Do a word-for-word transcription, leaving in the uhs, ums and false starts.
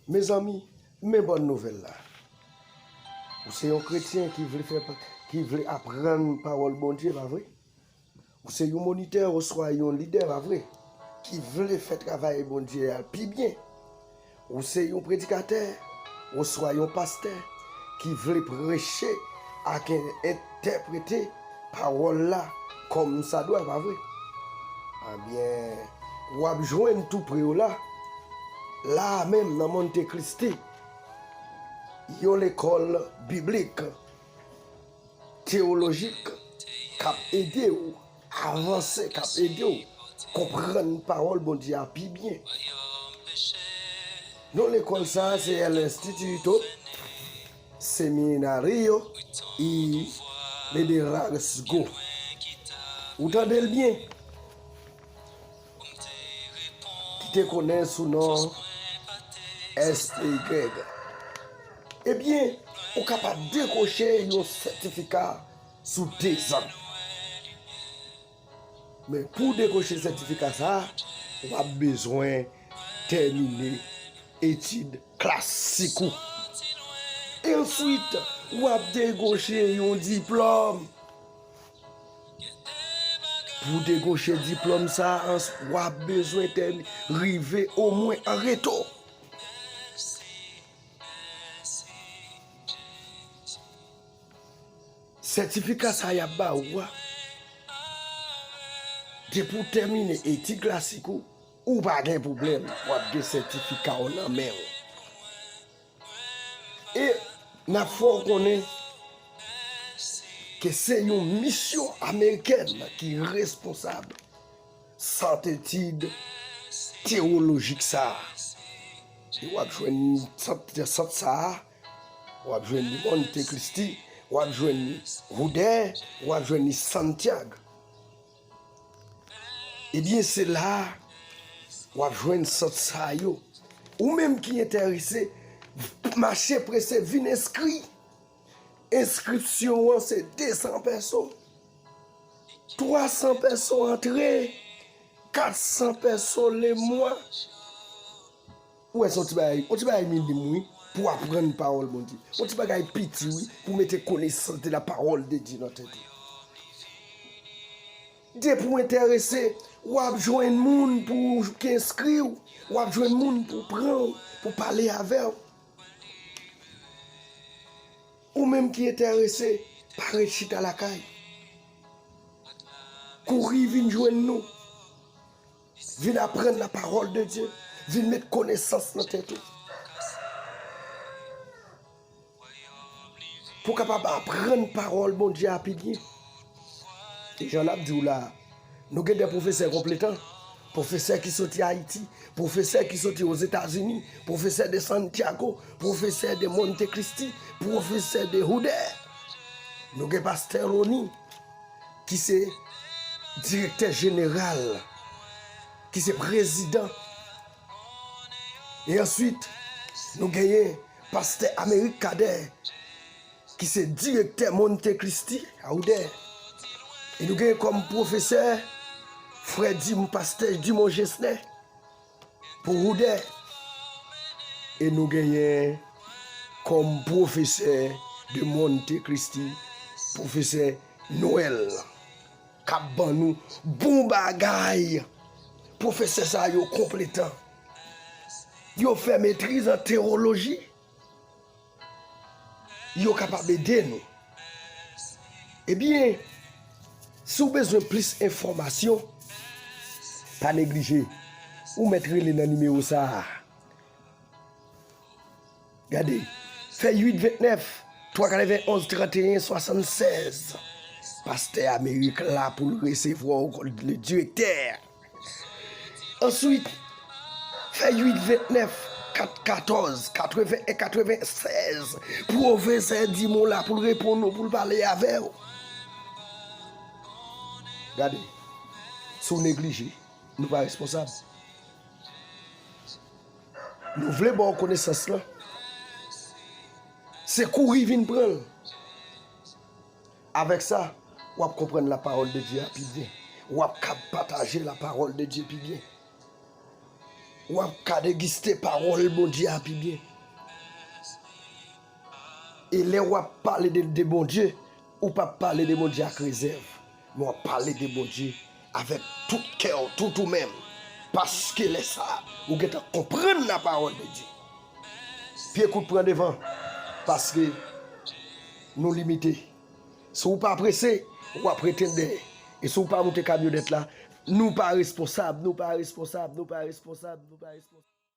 Mezanmi, men bòn nouvèl la. Ou se yon kretyen ki vle fè, ki vle aprann pawòl Bondye, pa vre? Ou se yon monitè oswa yon lidè, pa vre? Ki vle fè travay Bondye a pi byen. Ou se yon predikatè oswa yon pastè ki vle preche ak en-, entèprete pawòl la kòmsadwa, pa vre? Ebyen, w ap jwenn tou pre w la, la a menm nan Monte Cristi, yon lekòl biblik, teyolojik, k ap ede w avanse, k ap ede w konprann pawòl Bondye a pi byen. Non lekòl sa a se El Instituto Seminario y Liderazgo. Ou tande l byen? Ki te konnen sou non S P Y. Ebyen, ou kapab dekwoche yon sètifika sou dezan. Men pou w dekwoche sètifika sa a, w ap bezwen tèmine etid klasik ou. Answit, w ap dekwoche yon diplòm. Pou w dekwoche diplòm sa a, w ap bezwen tèm-, rive omwen an reto. Sètifika sa y ap ba ou a, depi w tèmine etid klasik ou, ou pa gen pwoblèm, w ap gen sètifika w nan men w. E n ap fè w konnen ke se yon misyon amerikèn ki responsab sant etid teyolojik sa a. E w ap jwenn sant, sant sa a, w ap jwenn li Monte Cristi, w ap jwenn li Roudè, w ap jwenn li Santiago. Ebyen, se la a w ap jwenn sant sa yo. Ou menm ki enterese, mache prese vin enskri. Enskripsyon an se de san pèso. Twa san pèso antre, kat san pèso lemwa. Ou wè, se yon ti bagay, yon ti bagay minim, wi, pou aprann pawòl Bondye. Yon ti bagay piti, wi, pou mete konesans de la parole de Dieu nan tèt ou. Depi w enterese, w ap jwenn moun pou ki enskri w, w ap jwenn moun pou pran w, pou pale avè w. Ou menm ki enterese, pa ret chita lakay. Kouri vin jwenn nou. Vin aprann la parole de Dieu. Vin met konesans nan tèt ou. Pou w kapab aprann pawòl Bondye a pi byen. E jan n ap di w la a, nou gen de pwofesè konpletan. Pwofesè ki soti Ayiti, pwofesè ki soti Ozetazini, pwofesè de Santiago, pwofesè de Monte Cristi, pwofesè de Roudè. Nou gen pastè Rony, ki se direktè jeneral, ki se prezidan. E answit, nou genyen pastè Amerik Kadè, ki se direktè Monte Cristi a Roudè. E nou genyen kòm pwofesè frè Dim-, pastè Dumont Gesner pou Roudè. E nou genyen kòm pwofesè de Monte Cristi, pwofesè Noël, k ap ban nou bon bagay. Pwofesè sa yo konpletan. Yo fè metriz an tewoloji. Yo kapab ede nou. Ebyen, si w bezwen plis enfòmasyon, pa neglije, ou mèt rele nan nimewo sa a. Gade, fè uit vennèf, twa katrevenonz, tranteyen swasannsèz. Pastè Amerik la pou l resevwa w kòm le direktè. Answit, fè uit vennèf, kat katòz, katreven en, katrevensèz. Pwofesè Dumont la pou l reponn ou, pou l pale avè w. Gade, si w neglije, nou pa responsab. Nou vle ba w konesans lan. Se kouri vin pran l. Avèk sa, w ap konprann la parole de Dieu a pi byen. W ap kab pataje la parole de Dieu pi byen. W ap ka degiste pawòl Bondye a pi byen. E lè w ap pale de, de Bondye, ou p ap pale de Bondye ak rezèv, men w ap pale de Bondye avèk tout kè w, tout ou menm. Paske lè sa a, ou gentan konprann lapawòl de Dye. Pye kout pran devan, paske nou limite. Si w pa prese, w ap rete dèyè. E si w pa moute kamyonèt la, nou pa responsab, nou pa responsab, nou pa responsab, nou pa responsab.